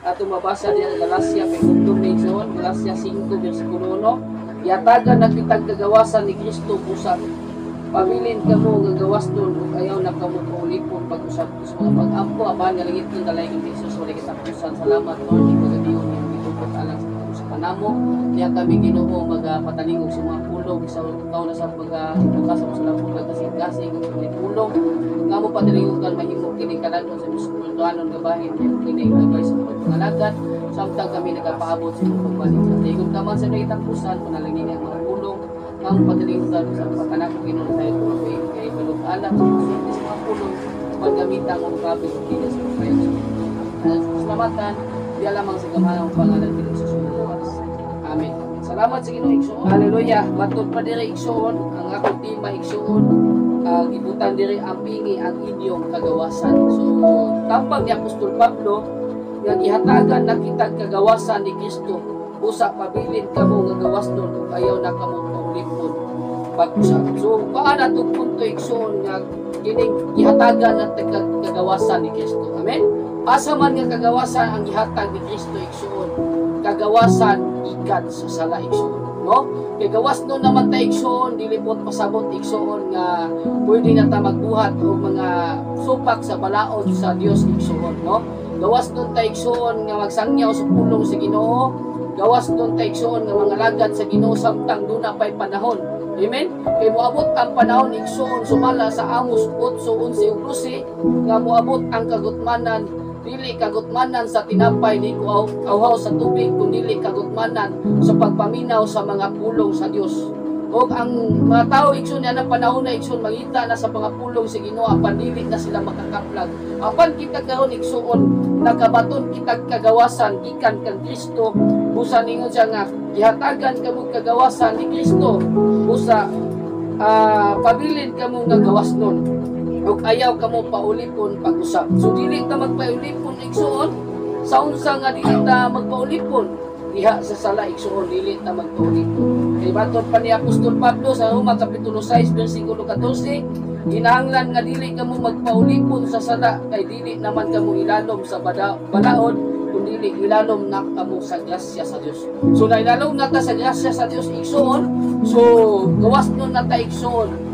Ato mabasa diya Galacia kay gundom ni igsoon, Galacia 5 bersikulo 1. Yatagan na kitag kagawasan ni Kristo, busa pabilin kamo nga gawas nun ug ayaw na kamo paulipon pag-usab sa mga pag-ampo. Amahan nga langit ng dalaygon ni Jesus, walay katapusan. Salamat, Lord, ning pagadiyon nga gitugot alang sa kanamo. Niya kami, Ginoo, magapatalingog sa mga pulong sa ikaw na sa pagbukas sa sa kasing-kasing ug pulong nga mo patalingog mahimo kini kaladon sa espirituhanon nga bahin, kini gabay sa pagpangalagad samtang kami nagapaabot sa imong pagbalik. Sa tigong taman sa katapusan, panalangin ang mga pulong nga mo patalingog sa pagkanak ko, Ginoo, sa ito kay balog alam sa pagsulti sa mga pulong paggamitan mo kapit kini sa pagpayo sa salamatan di lamang sa gamhanang pangalan ni Jesus Luluwas. Amen. Salamat sa Ginoo, igsoon. Hallelujah. Matod pa diri, igsoon, ang akong tema, igsoon, gibutan diri ampingi ang inyong kagawasan. So tambag ni Apostol Pablo nga gihatagan na kitag kagawasan ni Kristo, usa pabilin kamo nga gawas nun ug ayaw na kamo paulipon pag-usab. So paan atong punto, igsoon, nga kining gihatagan ng kagawasan ni Kristo? Amen. Asa man nga kagawasan ang gihatag ni Kristo, igsoon? Kagawasan ikan sa sala, igsoon, no? Kay gawas nun naman ta, igsoon, dili po pasabot, igsoon, nga pwede na ta magbuhat og mga supak sa balaod sa Dios, igsoon, no? Gawas nun ta, igsoon, nga magsangyaw sa pulong sa Ginoo. Gawas nun ta, igsoon, nga mga lagad sa Ginoo samtang duna pay panahon. Amen? Kay moabot ang panahon, igsoon, sumala sa Amos 8:11 ug 12 nga moabot ang kagutmanan, dili kagutmanan sa tinapay ni kauhaw sa tubig, kundi kagutmanan sa pagpaminaw sa mga pulong sa Dios. Og ang mga tao, igsoon, yan ang panahon na, igsoon, mangita na sa mga pulong sa Ginoo apan dili na sila makakaplag. Apan kita karon, igsoon, nakabaton kitag kagawasan gikan kang Kristo. Busa ningon siya nga gihatagan kamo kagawasan ni Kristo, busa pabilin kamo nga gawas nun ug ayaw kamo paulipon pag-usab. So dili ta magpaulipon, igsoon, sa unsa nga dili ta magpaulipon? Diha sa sala, igsoon, dili ta magpaulipon. Kay matod pa ni Apostol Pablo sa Roma kapitulo 6 bersikulo 14, ginahanglan nga dili kamo magpaulipon sa sala kay dili naman kamo ilalom sa balaod kundi ilalom na kamo sa grasya sa Dios. So nailalom na ta sa grasya sa Dios, igsoon, so gawas nun na ta, igsoon,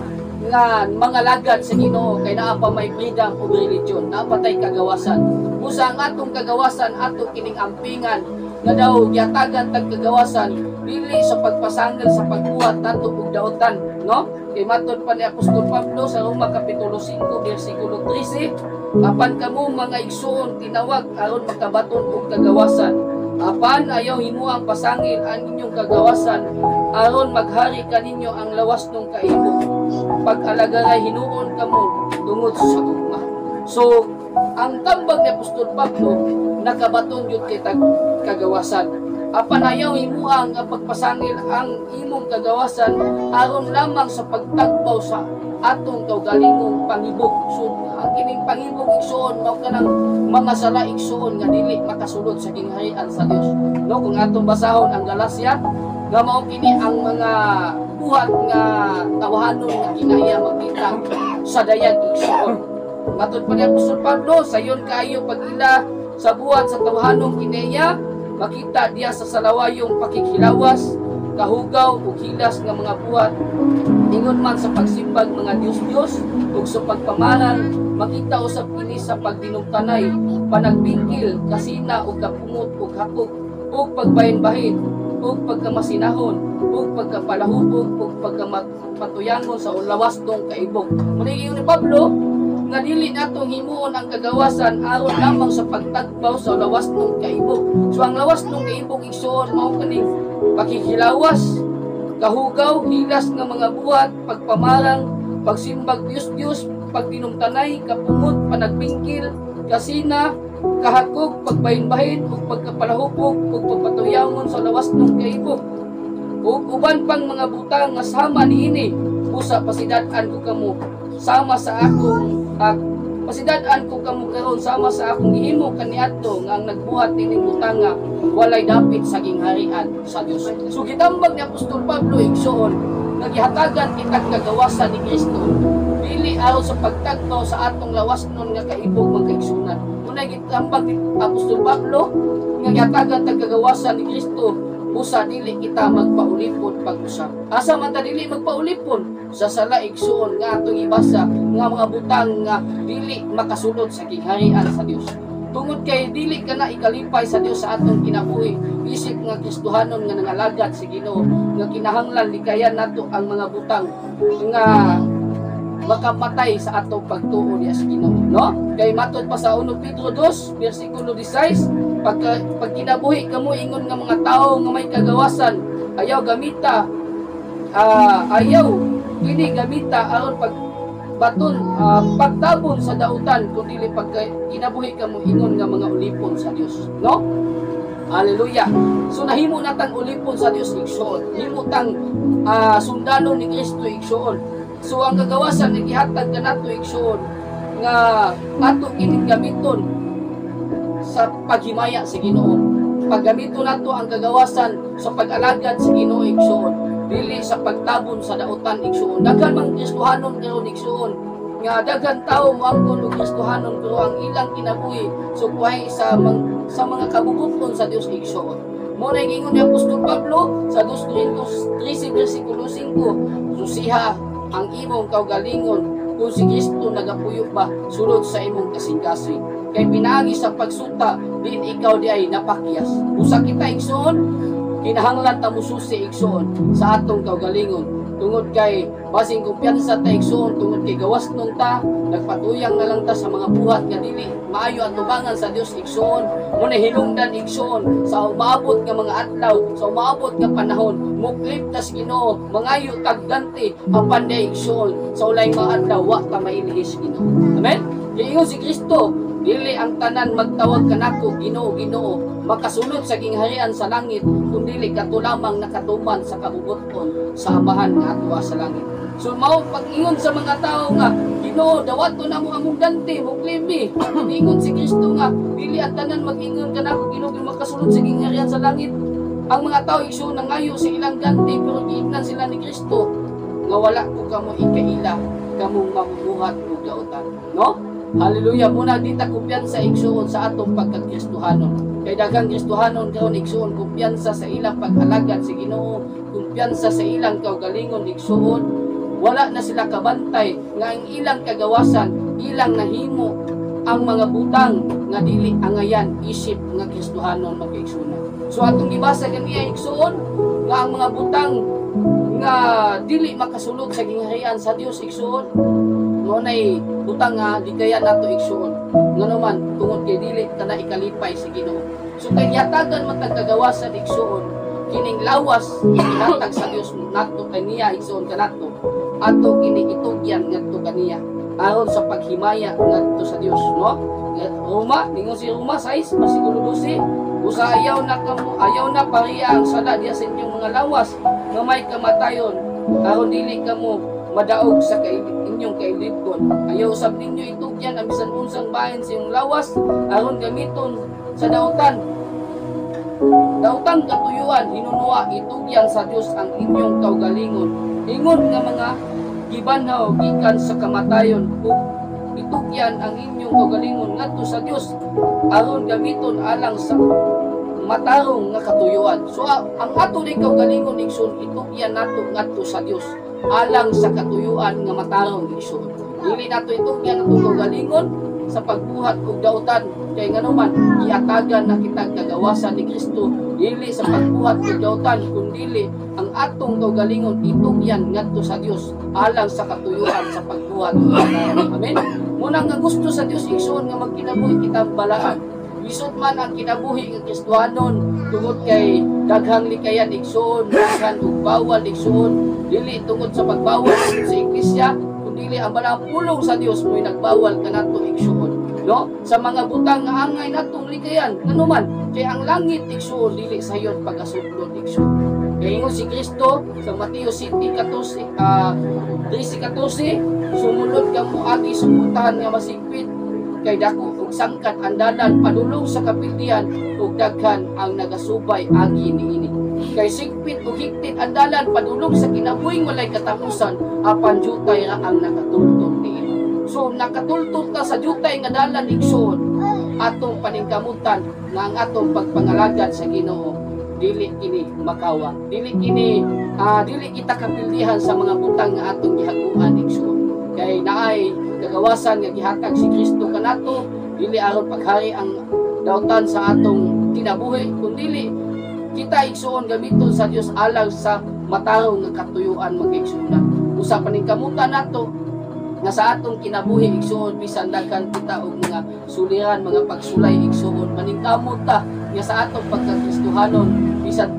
nga mga lagad sa Ginoo kay naa pa may freedom of religion, naa pa tay kagawasan. Busa ang atong kagawasan ato kining ampingan nga daw gihatagan tag kagawasan dili sa pagpasangil sa pagbuhat nato og daotan, no? Kay matod pa ni Apostol Pablo sa Roma kapitulo 5 bersikulo 13, apan kamo, mga igsoon, tinawag aron makabaton og kagawasan. Apan ayaw himuang pasangil ang inyong kagawasan aron maghari kaninyo ang lawas ng kaibog. Pag-alagaray hinuon kamo tungod sa gugma. So, ang tambag ni Apostol Pablo, nakabaton yun kitag kagawasan. Apan ayaw himuang ang pagpasangil ang imong kagawasan aron lamang sa pagtagbaw sa atong kaugalingong pangibok. So, ang kining pangibok, igsoon, mao kanang mga sala, igsoon, nga dili makasulod sa gingharian sa Dios. No, kung atong basahon ang Galacia, nga mao kini ang mga buhat nga tawahanon nga kinaya makita sa dayag, igsoon. Matod pa ni Apostol Pablo, sayon kaayo pag-ila sa buhat sa tawahanong kinaya, makita diya sa salawayong pakikilawas, kahugaw ug hilas nga mga buhat, ingon man sa pagsimbag mga Dios-Dios ug sa pagpamaral, makita usab kini sa pagdinumtanay, panagbingkil, kasina ug kapungot ug hakog ug pagbahin-bahin ug pagkamasinahon ug pagkapalahubog ug pagkamapatuyangon sa lawas dong kaibog. Muna ni Pablo nga dili natong himuon ang kagawasan aron lamang sa pagtagbaw sa lawas ng kaibog. So ang lawas ng kaibog, igsoon, mao kaning pakikilawas, kahugaw, hilas nga mga buhat, pagpamarang, pagsimbag Dios-Dios, pagdinumtanay, kapungot, panagbingkil, kasina, kahakog, pagbahin-bahin, ug pagkapalahubog, ug pagpatuyangon sa lawas ng kaibog. Ug uban pang mga butang nga sama niini, busa pasidad-an ko kamo sama sa akong pasidad-an ko kamo karon sama sa akong gihimo kaniadto nga ang nagbuhat nining butanga walay dapit sa gingharian sa Dios. So gitambag ni Apostol Pablo, igsoon, nga gihatagan kitag kagawasan ni Kristo dili aron sa pagtagbaw sa atong lawas nun nga kaibog, mga kaigsunan. Unay na gitambag ni Apostol Pablo nga gihatagan tag kagawasan ni Kristo busa dili kita magpaulipon pag-usab. Asa man ta dili magpaulipon? Sa sala, igsuon, nga atong ibasa nga mga butang nga dili makasulod sa gingharian sa Dios. Tungod kay dili ka na ikalipay sa Dios sa atong kinabuhi isip nga Kristohanon nga nangalagad sa Ginoo, nga kinahanglan likayan nato ang mga butang nga makapatay sa atong pagtuo diya sa Ginoo, no? Kay matod pa sa 1 Pedro 2 bersikulo 16, pagka pag kinabuhi kamo ingon nga mga tawo nga may kagawasan, ayaw gamita ayaw kini gamita aron pag baton pagtabon sa dautan, kun dili pagka kinabuhi kamo ingon nga mga ulipon sa Dios, no? Hallelujah. So nahimo natang ulipon sa Dios, igsoon. Himo tang sundalo ni Kristo, igsoon. So ang kagawasan nga gihatag kanato, igsoon, nga ato kining gamiton sa paghimaya sa Ginoo. Paggamito nato ang kagawasan sa pag-alagad sa Ginoo, igsoon, dili sa pagtabon sa dautan, igsoon. Daghan mang Kristohanon karon, igsoon, nga daghan tawo moangkon og Kristohanon pero ang ilang kinabuhi sukwahi sa mga kabubuton sa Dios, igsoon. Mo na ingon ni Apostol Pablo sa 2 Corintios 13 versikulo 5, "Susiha ang imong kaugalingon kung si Kristo nagapuyo ba sulod sa imong kasing-kasing. Kay pinaagi sa pagsuta, din ikaw di ay napakyas." Usa kita, igsoon, kinahanglan ta mususi, igsoon, sa atong kaugalingon. Tungod kay basing kumpiyansa ta, igsoon, tungod kay gawas nung ta, nagpatuyang na lang ta sa mga buhat nga dili maayo atubangan sa Dios, igsoon. Mo na hinungdan, igsoon, sa umaabot nga mga adlaw, sa umaabot nga panahon, muklip ta sa Ginoo, mangayo tag ganti, apan di, igsoon, sa ulay mga adlaw wa ta mailihis Ginoo. Amen. Giingon si Kristo, "Dili ang tanan magtawag kanako, 'Ginoo, Ginoo,' makasulod sa gingharian sa langit, kundi kato lamang nakatuman sa kabubuton sa Amahan nga atoa sa langit." So mao pag-ingon sa mga tao nga, "Ginoo, dawaton namo among ganti, muklimi." Ingon si Kristo nga dili ang tanan mag-ingon kanako, 'Ginoo, Ginoo,' makasulod sa gingharian sa langit. Ang mga tao, igsoon, nangayo sa ilang ganti pero giingnan sila ni Kristo nga, "Wala ko kamo ikaila, kamong mamumuhat og dautan," no? Hallelujah. Muna di ta kumpiyansa, igsuon, sa atong pagkakristohanon. Kay daghang Kristohanon karon, igsuon, kumpiyansa sa ilang pag-alagad sa Ginoo, kumpiyansa sa ilang kaugalingon, igsuon. Wala na sila kabantay nga ang ilang kagawasan, ilang nahimo ang mga butang nga dili angayan isip nga Kristohanon, magkaigsuonan. So atong gibasa ganiya, igsuon, nga ang mga butang nga dili makasulod sa gingharian sa Dios, igsuon, mao nay butang nga di kaya nato, igsuon, ngano man tungod kay dili ta na ikalipay sa Ginoo. So kay gihatagan man tag kagawasan, igsuon, kining lawas gihatag sa Dios nato kaniya, igsuon, kanato ato kini itugyan ngadto kaniya aron sa paghimaya ngadto sa Dios, no? Roma, ningon si Roma 6 versikulo 12, "Usa ayaw na kamo, ayaw na pariya ang sala diya sa inyong mga lawas nga may kamatayon aron dili kamo madaog sa inyong kailibgon. Ayaw usab ninyo itugyan ang bisan unsang bahin sa inyong lawas aron gamiton sa dautan. Dautang katuyuan, hinunua itugyan sa Dios ang inyong kaugalingon ingon nga mga gibanhaw gikan sa kamatayon ug itugyan ang inyong kaugalingon ngadto sa Dios aron gamiton alang sa matarong nga katuyuan." So ang ato ning kaugalingon, igsoon, itugyan nato ngadto sa Dios alang sa katuyuan nga matarong, igsoon. Dili nato itugyan atong kaugalingon sa pagbuhat og dautan kay nganuman giatagan na kitag kagawasan ni Kristo dili sa pagbuhat og dautan, kundili ang atong kaugalingon itugyan ngadto sa Dios alang sa katuyuan sa pagbuhat og matarong. Amen. Muna nga gusto sa Dios, igsoon, nga magkinabuhi kitang balaan. Lisod man ang kinabuhi nga Kristohanon tungod kay daghang likayan, igsoon, daghan og bawal, igsoon, dili tungod sa pagbawal sa iglesia, kundi ang balaang pulong sa Dios mo'y nagbawal kanato, igsoon, no? Sa mga butang nga angay natong likayan, nganuman kay ang langit, igsoon, dili sayon pagasublon, igsoon. Kay ingon si Kristo sa Mateo 7:14, 13:14, "Sumulod kamo agi sa putahan nga masigpit, kay dako ug sangkad ang dalan padulong sa kapildihan ug daghan ang nagasubay agi niini. Kay sigpit ug higpit ang dalan padulong sa kinabuhing walay katapusan, apan jutay ra ang nakatultol niini." So nakatultol ta sa jutay nga dalan, igsoon. Atong paningkamutan nga ang atong pagpangalagad sa Ginoo, dili kini makawang, dili kini dili kita kapildihan sa mga butang nga atong gihaguan, igsoon, kay naay kagawasan nga gihatag si Kristo kanato, dili aron paghari ang dautan sa atong kinabuhi, kundili kita, igsoon, gamiton sa Dios alang sa matarong nga katuyuan, mga igsuonan. Usa paningkamutan nato nga sa atong kinabuhi, igsuon, bisan daghan kita og mga suliran, mga pagsulay, igsuon, maningkamot ta nga sa atong pagkakristohanon, bisan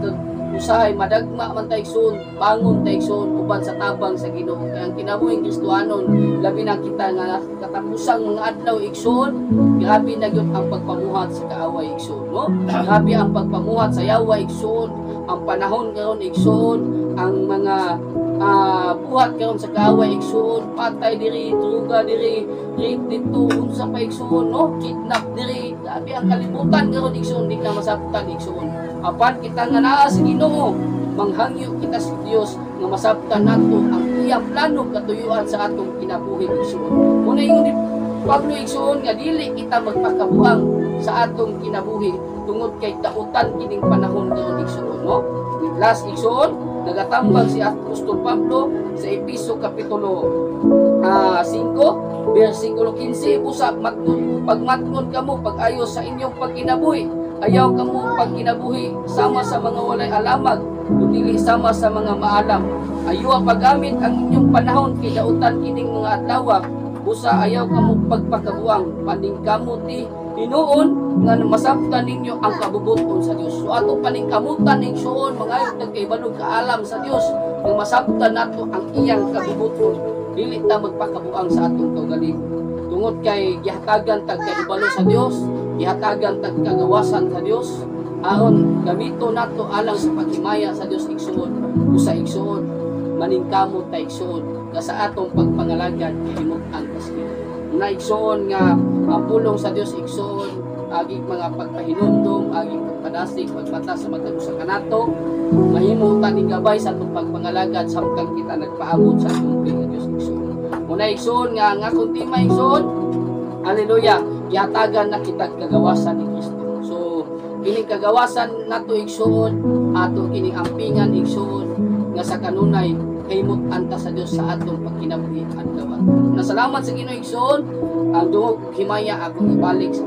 usahay madagma man ta, igsuon, bangon ta, igsuon, uban sa tabang sa Ginoo, kay ang kinabuhing Kristohanon, labi na kita nga katapusang mga adlaw, igsuon, grabe na gyud ang pagpamuhat sa kaaway, igsuon, no? Grabe ang pagpamuhat sa yawa, igsuon. Ang panahon karon, igsuon, ang mga buhat karon sa kaaway, igsuon, patay diri, druga diri, rape dito, unsa pa, igsuon, no, kidnap diri. Grabe ang kalibutan karon, igsuon, di na masabtan, igsuon. Apan kita nga naa sa Ginoo, manghangyo kita sa Dios nga masabtan nato ang iyang plano, katuyuan sa atong kinabuhi, igsuon. Muna ingon ni Pablo, igsuon, nga dili kita magpakabuang sa atong kinabuhi tungod kay dautan kining panahon karon, igsuon, no? Last, igsuon, nagatambag si Apostol Pablo sa Episo kapitulo 5 bersikulo 15, "Busa matngon, pagmatngon kamo pag-ayo sa inyong pagkinabuhi. Ayaw kamo pagkinabuhi sama sa mga walay alamag, kundi sama sa mga maalam. Ayaw paggamit ang inyong panahon kay dautan kining mga adlaw. Busa ayaw kamo pagpakabuang, paningkamuti hinuon nga masabtan ninyo ang kabubuton sa Dios." So ato paningkamutan, igsuon, mangayo tag kahibalo, kaalam sa Dios nga masabtan nato ang iyang kabubuton. Dili ta magpakabuang sa atong kaugalingon. Tungod kay gihatagan tag kahibalo sa Dios, gihatagan tag kagawasan sa Dios aron gamito nato alang sa paghimaya sa Dios, igsuon. Usa, igsuon, maningkamot ta, igsuon, nga sa atong pagpangalagad himut-an ta sa Ginoo. Na igsuon, nga ang pulong sa Dios, igsuon, aging mga pagpahinumdom, aging pagpadasig, pagmata sa matag usa kanato, mahimo ta ning gabay sa atong pagpangalagad samtang kita nagpaabot sa atong nga Dios, igsuon. Muna, igsuon, nga ang akong tema, igsuon, hallelujah, gihatagan na kita kagawasan ni Kristo. So kining kagawasan nato, igsuon, ato kining ampingan, igsuon, nga sa kanunay himut-an ta sa Dios sa atong pagkinabuhi adlaw. Nasalamat sa Ginoo, igsuon, ang dungog himaya akong ibalik sa